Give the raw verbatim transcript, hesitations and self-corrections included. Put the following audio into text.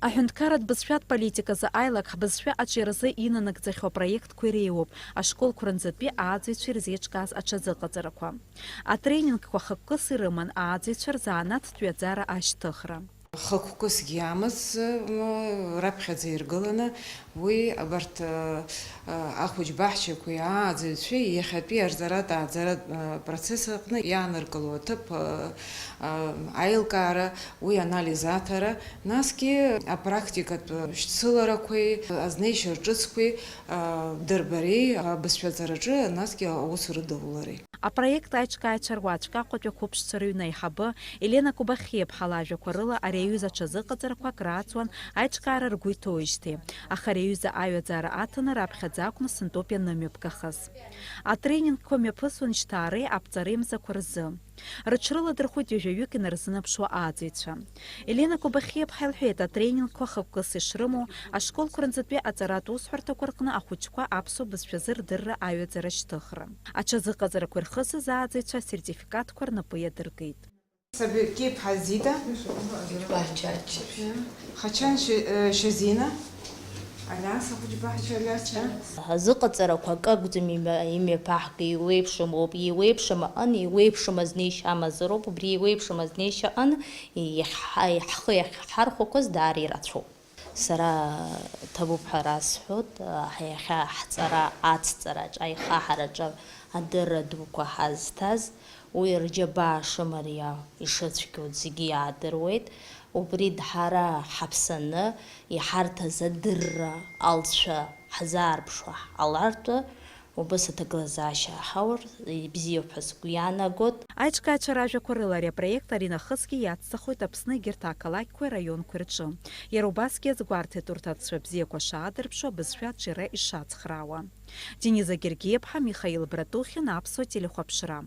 Аҳәынҭқарратә бызшәатә политиказы аилак ҳбызшәа аҿиаразы инанагӡахьоу апроектқәа иреиуоуп ашколқәа рынӡатәи ааӡаҩцәа ирзеиҿкааз аҽазыҟаҵарақәа. Атренингқәа хықәкыс ирыман ааӡаҩцәа рзанааҭтәи аӡара ашьҭыхра. Хықәкысгьы амаз, м, раԥхьаӡа иргыланы, уи абарҭ, ы, ы, ахәыҷ баҳчақәеи ааӡаҩцәеи иахьатәи арҵаратә ааӡаратә, ы, процесс аҟны иааныркыло аҭыԥ, ы, ы, аилкаара, уи анализ аҭара, насгьы апрактикатә шьцыларақәеи, азнеишьа ҿыцқәеи, ы, дырбареи, абызшәаҵараҿы, насгьы аус рыдулареи. Апроект аиҿкааҩцәа руаӡәк Аҟәатәи ақәыԥшцәа рыҩны аиҳабы Елена Кобахьиаԥҳа лажәақәа рыла ари аҩыза аҽазыҟаҵарақәак рааҵуан аиҿкаара ргәы иҭоуижьҭеи, аха ари аҩыза аҩаӡара аҭаны раԥхьаӡа акәны сынтәоуп ианымҩаԥгахаз. Атренингқәа мҩаԥысуан жьҭаареи аԥҵареи мзақәа рзы. Рыҽрыладырхәит ҩажәаҩык инарзынаԥшуа ааӡаҩцәа. Елена Кобахьиаԥҳа илҳәеит, атренингқәа хықәкыс ишрымоу, ашколқәа рынӡатәи аҵаратә усҳәарҭақәа рҟны ахәыҷқәа аԥсуа бызшәазы рдырра аҩаӡара шьҭыхра. Аҽазыҟаҵарақәа ирхысыз ааӡаҩцәа асертификатқәа рнапы иадыркит. Сабикеиԥҳа Зида. Хачан Ш-, э, Шьазина. Алиас, ахәыҷ баҳча Алиас, да? Азыҟаҵарақәа акы акәӡам имҩа-, имҩаԥаҳго, еиуеиԥшым ауп, еиуеиԥшым аҟын, еиуеиԥшым азнеишьа амазароуп, убри еиуеиԥшым азнеишьа аҟын иахьҳа-, ҳхы иахьҳархәақәаз даара ирацәоуп. Сара ҭабуп ҳәа расҳәоит, иахьа ҳҵара ацҵараҿы, аихаҳараҿы адырра дуқәа ҳазҭаз, уи рџьабаа шымариа ишыцәгьоу зегьы иаадыруеит. Убри ҳара ҳаԥсаны иҳарҭаз адырра алҵшәа ҳзаарԥшуа ҳҟалартә, убас аҭагылазаашьа ҳаур ибзиоуп ҳәа сгәы иаанагоит. Аиҿкааҩцәа ражәақәа рыла ари апроект аринахысгьы иацҵахоит Аԥсны егьырҭ ақалақьқәеи раионқәеи рҿы. Иара убасгьы азгәарҭеит урҭ аҵәца бзиақәа шаадырԥшуа абызшәа аҿиара ишацхраауа. Дениза Гергиеԥҳа, Михаил Братухин, Аԥсуа телехәаԥшра.